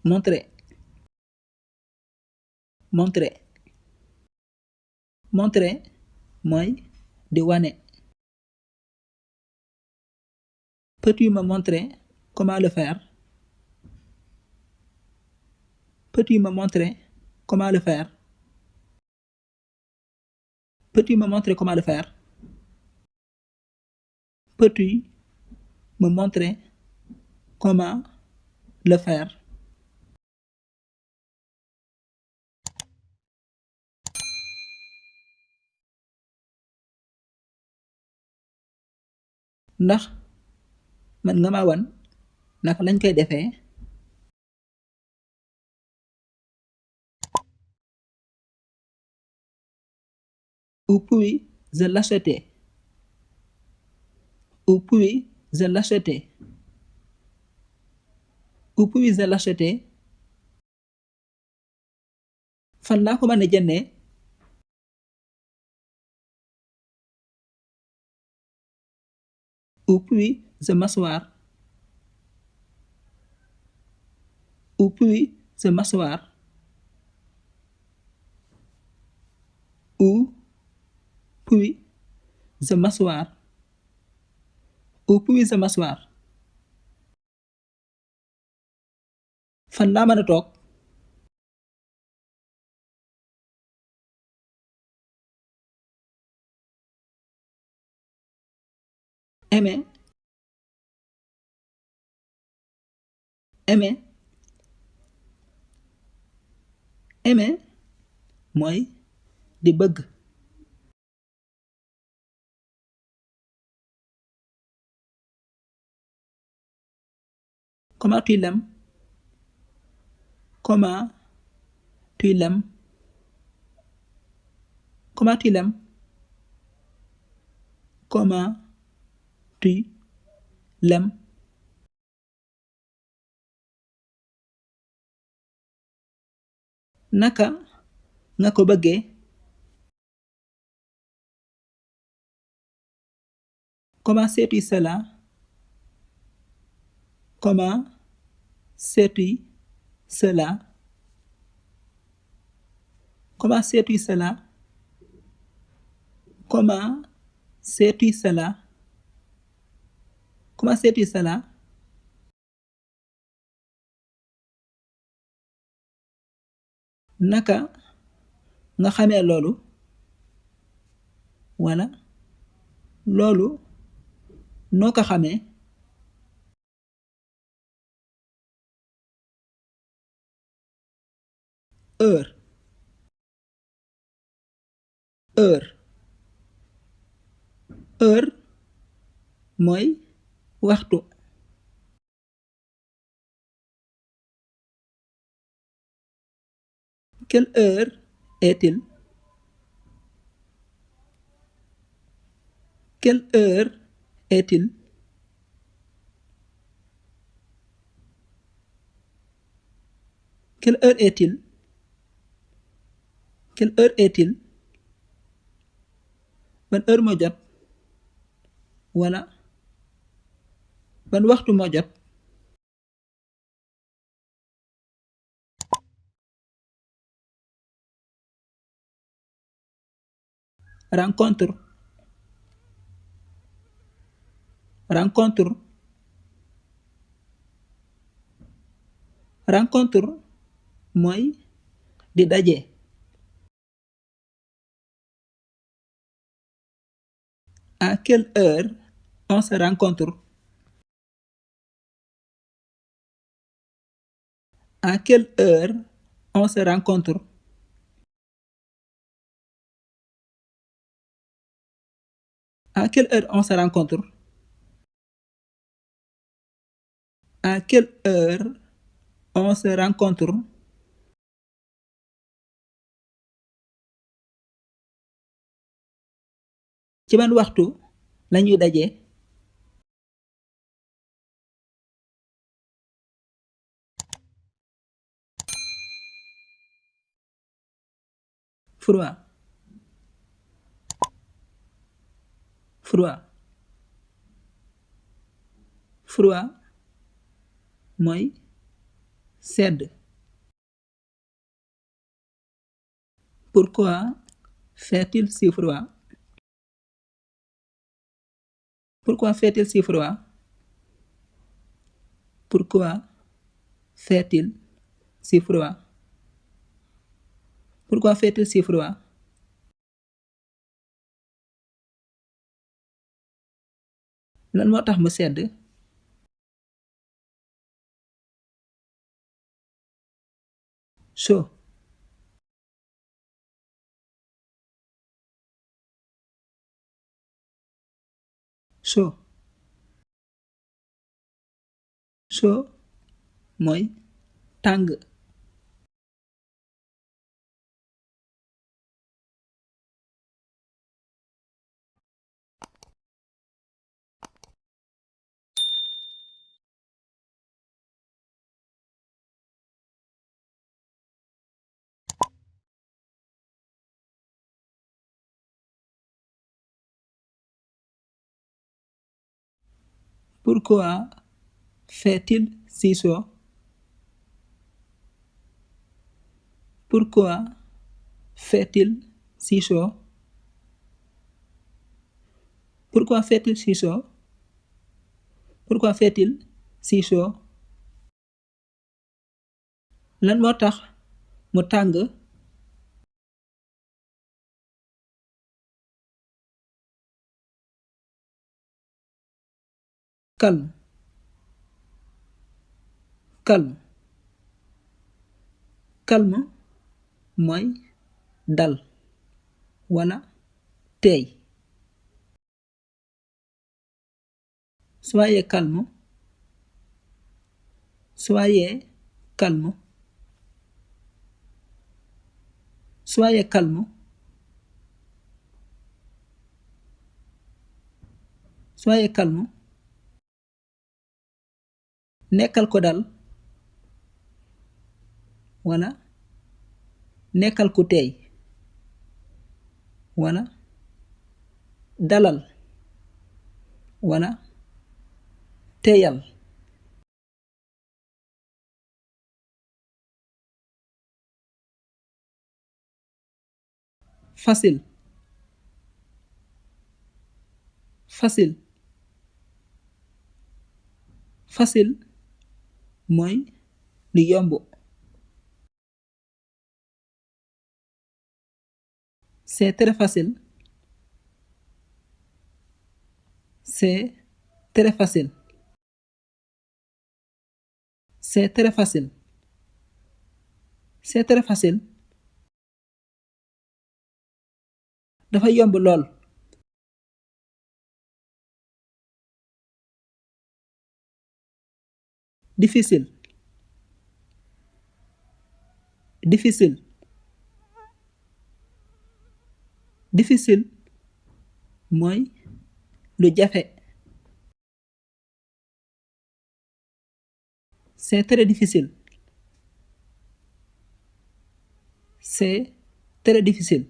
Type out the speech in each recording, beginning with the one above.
montrer montrer montrer mooy di wane. Peux-tu me montrer comment le faire? Peux-tu me montrer comment le faire? Peux-tu me montrer comment le faire? Peux-tu me montrer comment le faire? Ndax mën nga ma wan naka lañ koy defee? Où puis-je l'acheter? Où puis-je l'acheter? Où puis-je l'acheter? Fan laa ko mën a jëndee? Où puis-je m'asseoir? Où puis-je m'asseoir? Où puis-je m'asseoir? Où puis-je m'asseoir? Fan laa mën a toog? Aimer aimer aimer mooy di bëgg. Comment tu l'aimes? Comment tu l'aimes? Comment tu l'aimes? Comment tu l'aimes? Naka nga ko bëggee? Comment sais-tu cela? Comment sais-tu cela? Comment sais-tu cela? Comment sais-tu cela? Comment sais-tu cela? Naka nga xamee loolu? Wala loolu noo ko xamee? Heure heure heure mooy waxtu. Quelle heure est-il? Quelle heure est-il? Quelle heure est-il? Quelle heure est-il? Ban heure moo jot? Wala ban waxtu moo jot? Rencontre rencontre rencontre mooy di daje. À quelle heure on se rencontre? À quelle heure on se rencontre? À quelle heure on se rencontre? À quelle heure on se rencontre? Ci ban waxtu lañuy daje? Froid froid froid mooy sedd. Pourquoi fait-il si froid? Pourquoi fait-il si froid? Pourquoi fait-il si froid? Pourquoi fait-il si froid? Lan moo tax mu sedd? Chaud. Chaud. Chaud mooy tàng. Pourquoi fait-il si chaud? Pourquoi fait-il si chaud? Pourquoi fait-il si chaud? Pourquoi fait-il si chaud? Lan moo tax mu tàng? Calme. Calme. Calme mooy dal wala teey. Soyez calme. Soyez calme. Soyez calme. Soyez calme. Nekkal ko dal wala nekkal ku teey wala dalal wala teeyal. Facile. Facile. Facile mooy lu yomb. C'est très facile. C'est très facile. C'est très facile. C'est très facile. Dafa yomb lool. Difficile. Difficile. Difficile mooy lu jafe. C'est très difficile. C'est très difficile.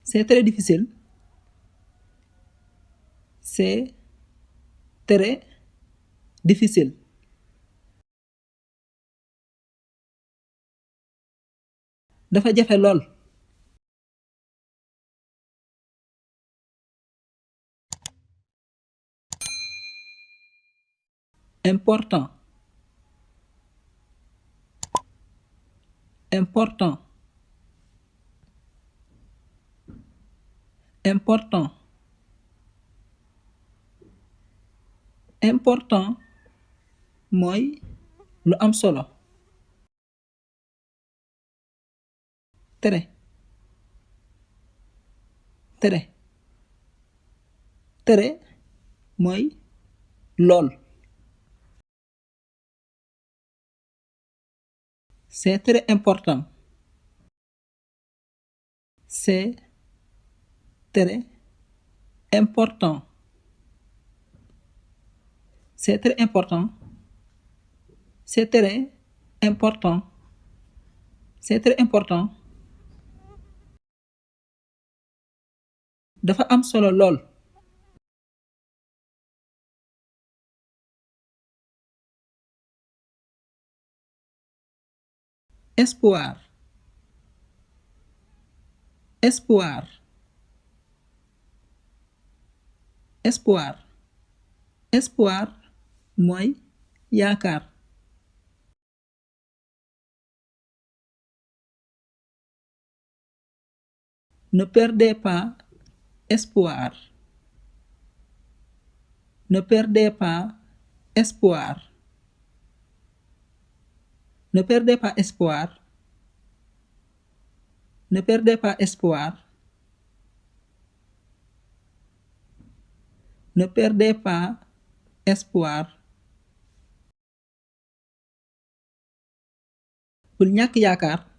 C'est très difficile. C'est très difficile. Dafa jafe lool. Important. Important. Important. Important mooy lu am solo. Très. Très. Très mooy lool. C'est très important. C'est très important. C'est très important. C'est très important. C'est très important. Dafa am solo lool. espoir, espoir, espoir, espoir mooy yaakaar. Ne perdez pas espoir. Ne perdez pas espoir. Ne perdez pas espoir. Ne perdez pas espoir. Ne perdez pas espoir. Bul ñàkk yaakaar.